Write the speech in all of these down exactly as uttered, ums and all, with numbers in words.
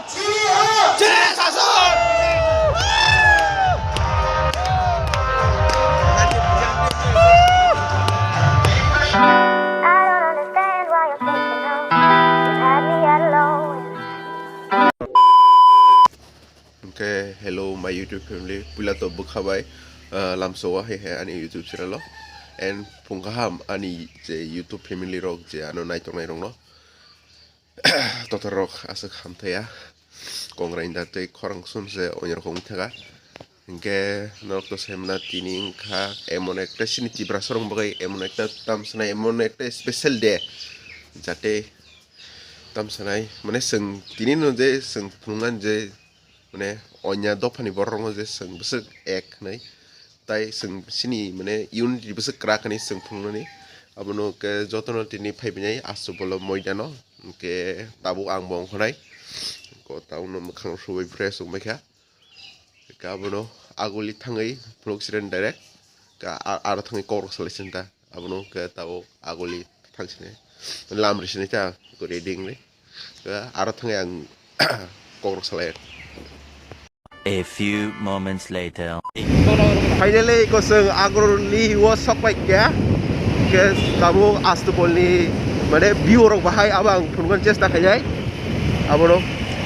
Hwnkhe, hello, my YouTube family. Puila to bwkha bai, ah, lamsao hai hai ani YouTube channel o. And phung kaham ani je YouTube family rok je ano naitongnai rokno. Totor rok aswk hamthaiya. Kongrai da tei khorang sum se onyo rok wngwi thaka. Hwnkhe norok to saimana tini wngkha emon ekta chini Tiprasa rok bagwi emon ekta tam sanai, emon ekta special day. Jate tam sanai, mane, chwng tini no je chwng phunuknani je, mane, onya dophani borok rokno je chwng bwswk ek hwnwi, tai chwng chini, mane, unity bwswk kwrak hwnwi chwng phunuknani. Abono khe jotono tini phaibainai Asubolo moidano, hwnkhe tabuk ang bo ongkhornai, ko tabukno mwkhang rok subui fresh wngbaikha. Khe abono aguli thangwi phunuk sireni direct. Khe a-, aro thangwi kokrok salai sinta. Abono khe tabuk aguli thang sini. Lam ri sini ta, ko ready wngwi. Khe aro thangwi ang kokrok salai. A few moments later. Finally, ko chwng Agorni o sok pai kha. Khe tabuk Astubolni, mane, view rok bahai abo ang phunukna chesta khainai. Abono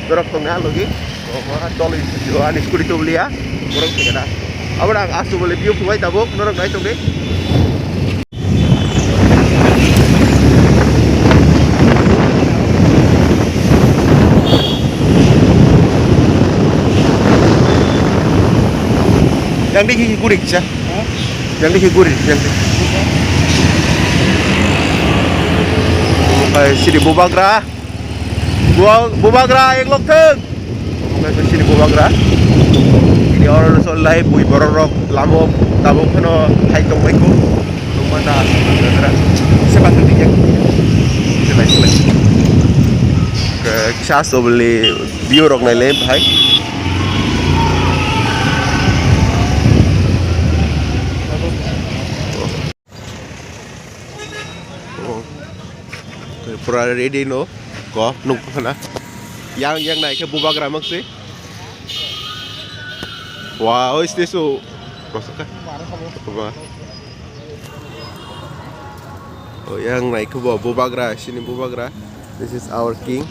norok tongna logi. O, ma dol ani scooty to liya. Borok thikana. Abono ang Astubolni view phunuknai tabuk norok nai tongdi. Yang dikhi guri kisa. Yang dikhi guri, yang dikhi. Hai, sini bubagra. Bu-, bubagra, ek lok thung. Omo khe sini bubagra. Ini oro so lai bui borok rok lamo tabuk phano hai tong bai ko. Nungma na, se ba thang dikhe. Se lai, se lai. Ke kisa so beli view rok nai le bhai. Oh. Pura ready no. Ko nung khana. Yang, yang nai khe bubagra mak se. Wa, oi sini su. Wa. Oh, yang nai khe bo bubagra, sini bubagra. This is our king.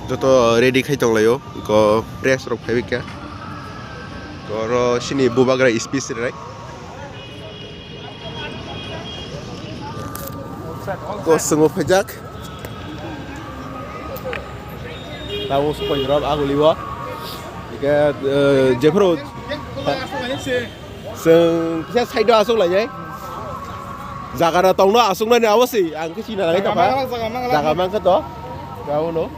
Joto ready khai tonglaio, ko press rok phaibai kha. Ko oro sini bubagra speech rinai. Ko swngo phaijak. Tamo sokoi rok agulio. Ike, eh, jephuru Chwng kisa side o aswk lainai. Jaga no tongno aswknani abo se ang khe sina nai tongkha. Jaga mangla, jaga mangla. Jaga mangkha to. Abono.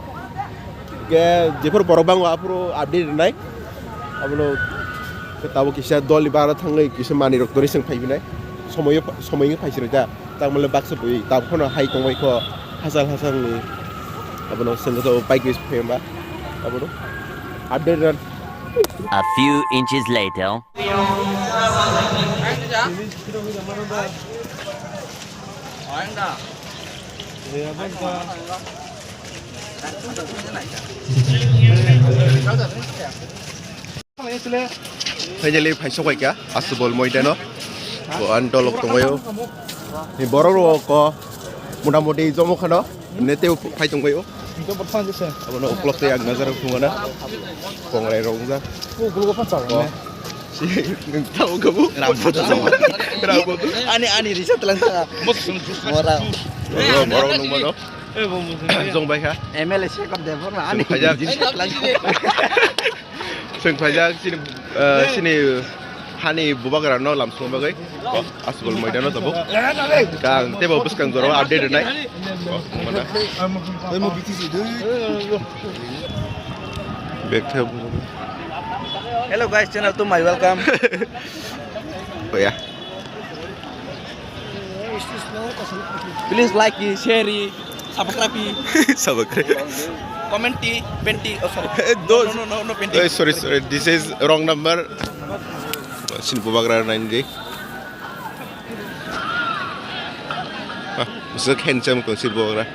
Ke jephuru borok bango aphuru update rwnai. Abono ke tabuk kisa dol ni bagwi thangwi kisa manwi rok torwi chwng phai phinai. Somoio, somoio phai sirwi ta. Tangmale baksa bui tabuk phano hai tongbai kho. Hachal hachal ni. Abono chwng khe bike use phai hwnba. Abono. Update rwn. A few inches later. Finally, phaisok bai kha, Asubol moidano. Bo ani dolok tongbaio. Ni borok rok ko, motamoti jomo khano. Nete phai tong baio. Abono uklok tei ang najar phungana. Kongrai rok wngja. Tao gabu. Rang photo sama. Rang photo. Ani, ani risa telang ta. Mora. Mora, mora nung mano. Jong bai kha. M L A se kap de phone ani. Phajak. Chwng phaijak chini, eh, chini hani bubagra no lamsong bagwi. Asbol moidano tabuk. Kang tebo bwskang jora update rwnai. Mana? Bek the. Hello guys, channel to my welcome. Oh ya. Please like, share, subscribe. Subscribe. Comment, penti, oh sorry. Eh, those. No, no, no, no, penti. Eh, sorry, sorry. This is wrong number. Sini bubagra naini di. Ah, besok handsome ko si bubagra.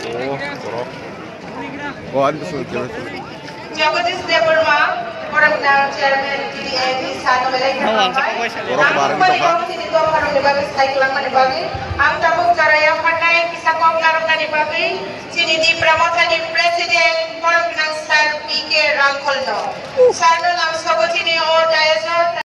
Oh, borok. Oh, ani besok jalan. Jagadish Debbarma, borok na chairman T D A ni sano belai borok barang tongkha. Ang tabuk jaraya phatai kisa kok narwknani bagwi. Chini Tipra Mothani President Borok Gwnang Sir P K Rangkholno. Sirno lamsogo chini o dais-o.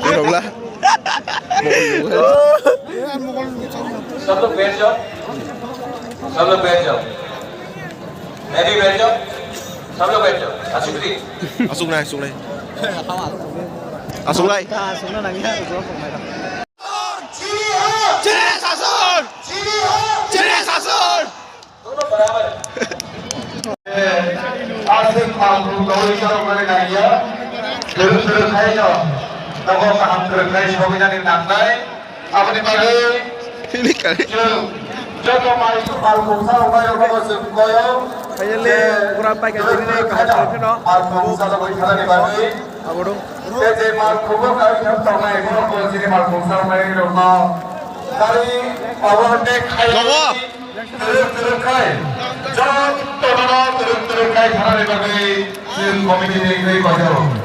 Erokla. सब लोग बैठ जाओ। सब लोग बैठ जाओ। मैं भी बैठ जाओ। सब लोग बैठ जाओ। Asuk di. Asuk nai, asuk nai. Asuk nai. Chini sason! Chini sason! Aswk ang bwrwi chwng mani nangya. Kwrwng kwrwng khai no. Nogo kaham kwrwng khai sogwi nani nangnai. Aboni bagwi chwng joto mai, mal mungsa rok bai rok no chwng koyo. Finally, je pura paikha kwrwng chini kwrwng khai no. Mal mungsa rok bai khalani bagwi. Abo dong. Tei je mal khubuk kari thang tongnai borok bo chini mal mungsa rok bai rok no. Kari abo tei khai. Nogo. Twrwk twrwk khai, jotono twrwk twrwk khai thanani bagwi chwng committee ni wngwi kotor.